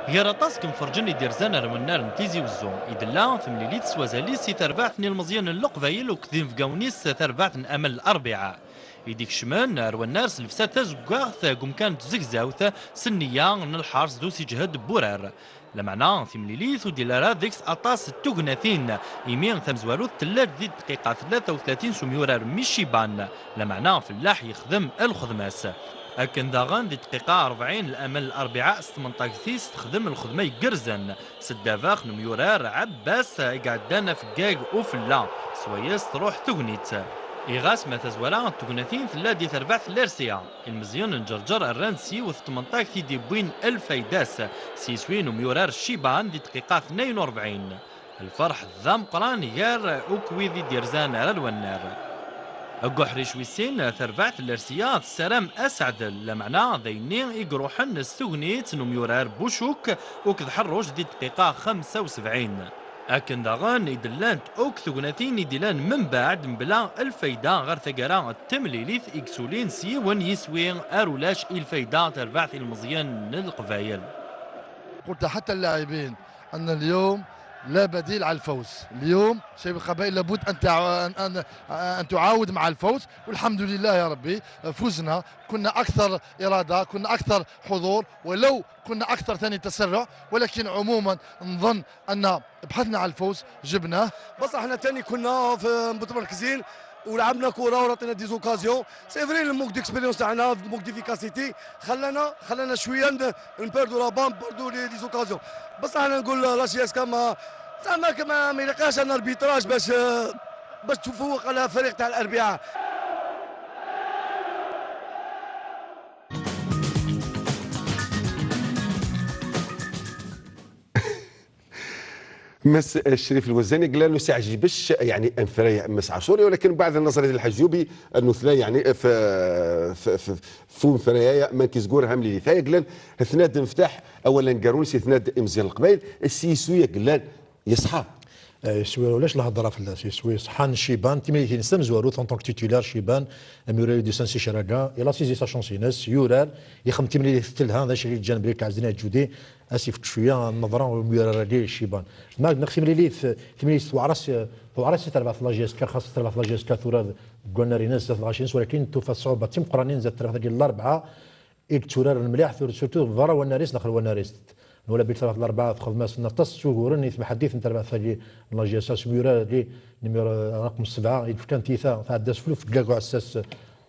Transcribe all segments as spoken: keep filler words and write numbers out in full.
Gar aṭas n yimferǧen i d-irzan ar wennar n Tizi Wezzu, i d-tella temlilit s wazal-is i terbaɛt n yilmeẓyen n Leqbayel akked inebgawen-is, terbaɛt n Aman Larbiɛa. I d-ikecmen ar wennar s llebsa tazeggaɣt deg umkan n tzegzawt, s nniya n lḥers d usiǧhed n wurar. Lameɛna, timlilit ur d-yelli ara deg-s aṭas n tugnatin, imi tamezwarut tella-d di dqiqa tlata u tlatin s umyurar Michiban, lameɛna Fellaḥ yexdem lxedma-s. Akken daɣen di dqiqa rebɛin, Aman Larbiɛa s tmenṭagt-is texdem lxedma igerrzen, s ddabex n umyurar Ɛebbas i iɛeddan afeggag ufella, swayes truḥ tegnit. Iɣas ma tazwara n tegnatin tella di terbaɛt n Larsiya, ilmeẓyen n Ǧerǧer rran s yiwet n tmenṭagt i d-yewwin lfayda-s s yiswi n umyurar Ciban di dqiqa tnayen u rebɛin. Lferḥ d ameqqran gar akk wid i d-irzan ar lwennar. Deg uḥric wis sin, terbaɛt n Larsiya tessaram aseɛdel, lameɛna d ayenni i iruḥen s tegnit n umyurar Bucuk akked Ḥerruc di dqiqa xemsa u sebɛin. Akken daɣen i d-llant akk tegnatin i d-ilan membaɛd mebla lfayda ɣer taggara n temlilit i yesulin s yiwen yiswi ar ulac i lfayda terbaɛt ilmeẓyen n Leqbayel. قلت حتى اللاعبين أن اليوم لا بديل على الفوز. اليوم شبيبة القبائل لابد أن تع... أن أن تعاود مع الفوز، والحمد لله يا ربي فزنا. كنا أكثر إرادة، كنا أكثر حضور، ولو كنا أكثر ثاني تسرع، ولكن عموما نظن أن بحثنا على الفوز جبناه. بصح احنا تاني كنا في متمركزين ولعبنا كره وعطينا des occasions. C'est vrai, le manque d'expérience تاعنا, manque d'efficacité خلانا خلانا شويه نبردوا la balle, نبردوا les occasions. بصح انا نقول la J S K ما زعما ما يلقاش ان arbitrage باش باش تفوق على فريق تاع الاربعاء. Mass Crif Lwezani قال له سعجبش يعني انفرايا مس عاشوري, ولكن بعد النظر الحجوبي انه ثلا يعني في في في فو انفرايا ما كيزقور هم لي ثايا قال ثناد مفتاح اولا قارون سي ثناد امزيان القبايل السي سويا قال يصحى. يسوي ولاش الهضره في الناس يسوي صحان شيبان تيمي كاين سام زوارو طون طونك تيتولار شيبان اميوري دي سان سي شراكا يلا سيزي سا شونس ينس يورار يخم تيمي تلها هذا شي جان بريك عزنا جودي اسيفت شويه النظره وميورار لي شيبان ما نخسي ملي لي ثمني وعرس وعرس تربع في لاجيسكا خاصه تربع في لاجيسكا ثورة قلنا ريناس زاد الغاشينس ولكن توفى صعوبه تيم قرانين زاد تربع ديال الاربعه يكتورار المليح سورتو ضرا وناريس داخل وناريس ولا بيت ثلاث الاربعه تخذ ماس نطس شوغورن يتم حديث انت تربع ثاجي لاجيسكا سميورا لي نيميرو رقم سبعه يتفكان تيثا تعدى سفلو في كاكو عساس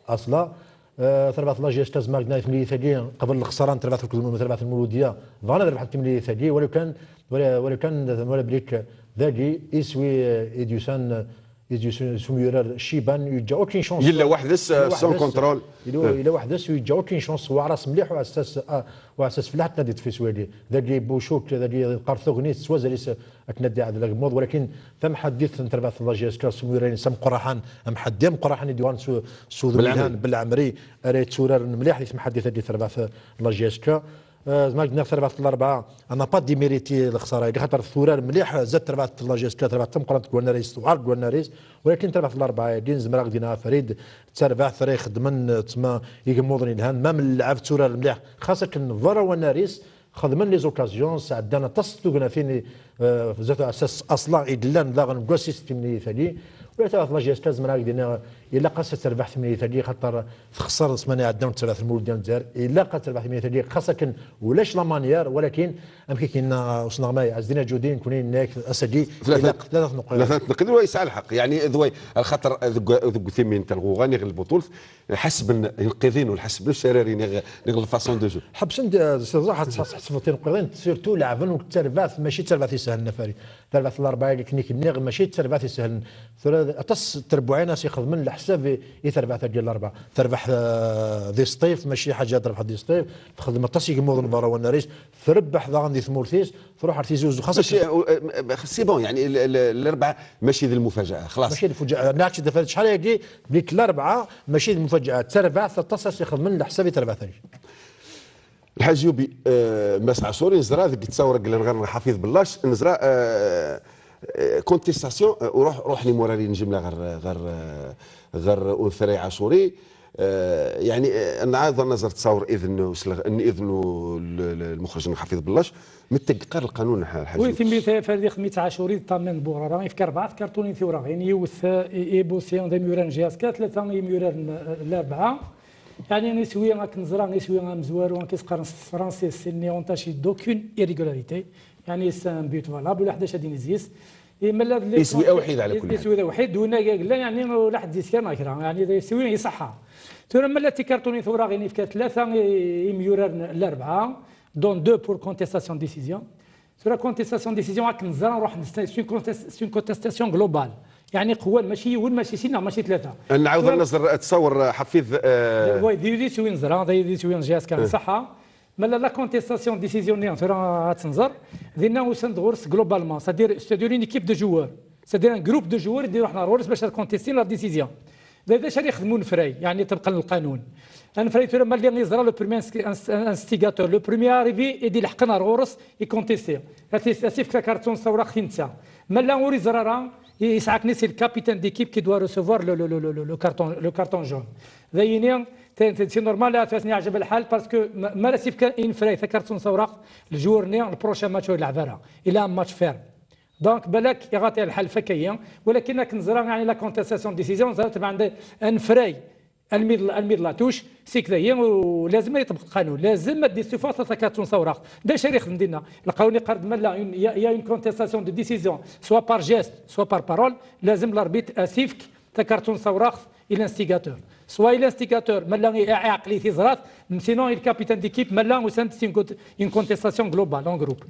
اصلا آه، ثلاثة لاجيسكا زمارك نايف ملي ثاني قبل الخساره نتاع ثلاثة كل ثلاثة المولوديه ضانا ربحت ملي ثاني ولو كان ولا ولا كان ولا بريك ذاكي يسوي آه، ايديوسان ايديوسان سميورا شيبان يجا اوكين شونس يلا واحد سون كونترول الا واحد يجا اوكين شونس هو راس مليح وعساس آه، وعساس فلاح تنادي في سويدي ذاكي بوشوك ذاكي قرثوغني سوازاليس اتنادي عاد الموض ولكن تم حديث انت ربعت لاجيسكا سميورا سم قرحان ام حدام قرحان يديوان سو سو بالعمري اري تسورار مليح يسمح حديث هذه تربع في لاجيسكا آه، زعما قلنا في ثلاثة الأربعة أنا با ديميريتي الخسارة هذه خاطر الثورة مليح زاد تربعت لاجيسكا تربعت تم قرانت كوانا ريس وعرض كوانا ريس ولكن تربعت الأربعة هذه زمرا غدينا فريد تربع ثري خدمن تما يقموضني الهان ما من اللعب ثورة مليح خاصة كن ضرا وانا ريس خدمن لي زوكازيون سعدنا تصدقنا فيني آه، زاد اساس اصلا يدلان داغن كواسيس تمني ثاني ولا تعرف لاجيسكا زمرا غدينا الا قاس تربح ثمانية ثاني خاطر تخسر ثمانية عدنا وتربح المولود ديال الجزائر الا قاس تربح ثمانية ثاني خاصه كان ولاش لا مانيير ولكن امكي كنا وصلنا ما عزنا جودين كونين ناك اسدي ثلاثه ثلاثه نقاط ثلاثه نقاط ويسعى الحق يعني ذوي الخطر ذوك ثمين تلغوغاني غير البطوله حسب القيضين والحسب الشراري نغ الفاسون دو جو حبسن صح حسب القيضين سيرتو لعبن وتربات ماشي تربات يسهل نفري تربات الاربعه اللي كنيك نغ ماشي تربات يسهل ثلاث تص تربعين سي خدمن الحساب يتربع ديال الاربعه تربح آه، ذي سطيف ماشي حاجه تربح ذي سطيف تخدم تصي مودن برا وناريس تربح ضغن ذي ثمورتيس تروح على تيزي وزو خاصك ماشي سي بون يعني الاربعه ماشي ذي المفاجاه خلاص ماشي المفاجاه ناكش دفعت شحال هادي بليت الاربعه ماشي المفاجاه تربع ثلاثة عشر يخدم من الحساب تربع ثاني الحاج يوبي آه، ماس عاشوري نزرا ذيك التصاور قال غير حفيظ بلاش نزرا آه، آه، كونتيستاسيون وروح روح لي موراري نجمله غير غير غير اثري عاشوري آه، يعني، آه، نعاود نظر تصور إذن وسلغ-، إن إذن ال-، ال-، المخرج حفيظ بلاش، متى قال القانون الح-، الحاج وي، لوكس؟ ثمي ثا-، فرد يخدم يتعاش وريد طامن بورا، راه يفكر بعض كرتونين ثورة، يعني يوث، آه، إي-، إيبوسيون دي ميوران جي اس كا، ثلاثة يميوران، آه، الأربعة. يعني نسوي، راك نزرع، نسوي غا مزوارو، راك يسقر نس-، فرنسيس، سيني اونتاشي دوكين إيريغولاريتي. يعني سان بيوت فالابل، واحد اش دين زيس. إي ملا ذ-، يسوي أوحيد على كل حال. يسوي أوحيد، دون لا، يعني ولا حد زيس كان كرا، يعني يسوي يصحى. ترى ملا تيكارتوني ثورة غيني في ثلاثة، إي-، إميوران الأربعة، دون دو بور كونتيستاسيون ديسيزيون. ترى كونتيستاسيون ديسيزيون راك نزرع، نروح نست-، سي كونتيس-، سي كونتيستاسيون غلوبال. يعني قوان ماشي يون، ماشي سينا، ماشي ثلاثة. نعاود ترى نزر، تصور حفيظ، آه، واي دي دي سوين زرا، دي دي سوين جي اس كان إيه. صحة. مالا لا كونتيستاسيون ديسيزيون اللي ترى تنزر، دينا وسند غورس غلوبالمون، سادير، سادير اون ايكيب دو جوور، سادير ان جروب دو جوور يديروا حنا غورس باش كونتيستين لا ديسيزيون. هذا اش اللي يخدموا نفراي، يعني طبقا للقانون. نفراي ترى مالي يزرا لو بروميي انس-، انس-، انستيغاتور، لو بروميي اريفي يدي الحق نهار غورس يكونتيستي. هاتي اسيف كارتون صورا خينتا. مالا اوري زرارا يسعكني سي الكابيتان ديكيب كي دوا ريسيفوار لو، لو، لو، لو، لو كارتون، لو كارتون جون. ذايني، تي، تي، سي نورمال، لا تفاسني عجب الحال، باسكو ما، ما لا سيف كان ينفراي، تا كارتون صورا، الجور ني، البروشان ماتش ولا يلعب راه. إلا ماتش فير. دونك بالك يغطي الحال فكيا، ولكن راك نزرع يعني لا كونتيستاسيون ديسيزيون، زرعت عند انفراي الميد، الميد لا توش، سي كذا هي، ولازم يطبق القانون، لازم ما دير سوفا تا كارتون صورا. دا شريخ مدينة، القانون يقرد ملا، يا، يا اون كونتيستاسيون دو ديسيزيون، سوا بار جيست، سوا بار بارول، لازم لاربيت اسيفك، تا كارتون صورا، إلى انستيغاتور. سوا إلى انستيغاتور، ملا عقلي تيزرات، سينون الكابيتان ديكيب، ملا وسند سي اون كونتيستاسيون غلوبال، اون غروب.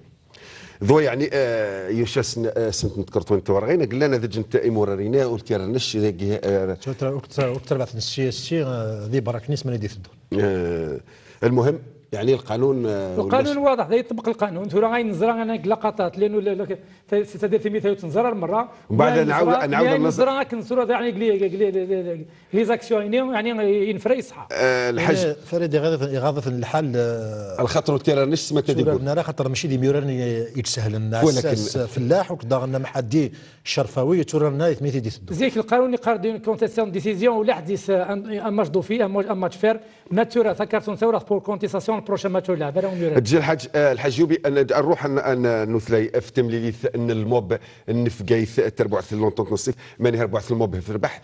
ذو يعني، آه، يوشا سن-، آه، سنت نتكرتون تورغين، قال لنا ذا جنت إمورارينا، قلت يا رنش، ذا جه-، آه، شو ترى وقت، وقت تبعت السي اس سي، آه، ذي براك نيس من يدي تدو. آه، المهم، يعني القانون، آه، القانون والناس واضح، ذا يطبق القانون. ثورة غاين نزرع أنا لقطات، لأنه ل-، ل-، ت-، ستدير في مثال تنزرع المرة. وبعد ما نعاود، نزرع، نعاود ما النظر. نزرع كنزرع، يعني قلي، قلي، قلي، قلي، لي زاكسيون، يعني، يعني ينفري صحة. آه، الحاج. يعني فريد يغاض، يغاض الحال، آه، الخطر والتيران نفس ما تدي يقول. راه خاطر ماشي دي ميوران يتسهل الناس، ولكن الناس فلاح وكذا، غنى محدي شرفاوي، تورا لنا يثميتي دي سدو. زيك القانون يقرر دي كونتيستاسيون ديسيزيون ولا حد يس-، ان، ان ماتش دوفي، ان ماتش، ان ماتش فير، ما تورا ثكرت نسورة بور كونتيستاسيون البروشان ماتش ولا بلا ميوران. تجي الحاج، آه، الحاج يوبي، أن نروح أن، أن نثلي في تمليليث أن الموب، أن نفقايث تربع ثلون تنصيف، ماني ربع ثلموب في ربح.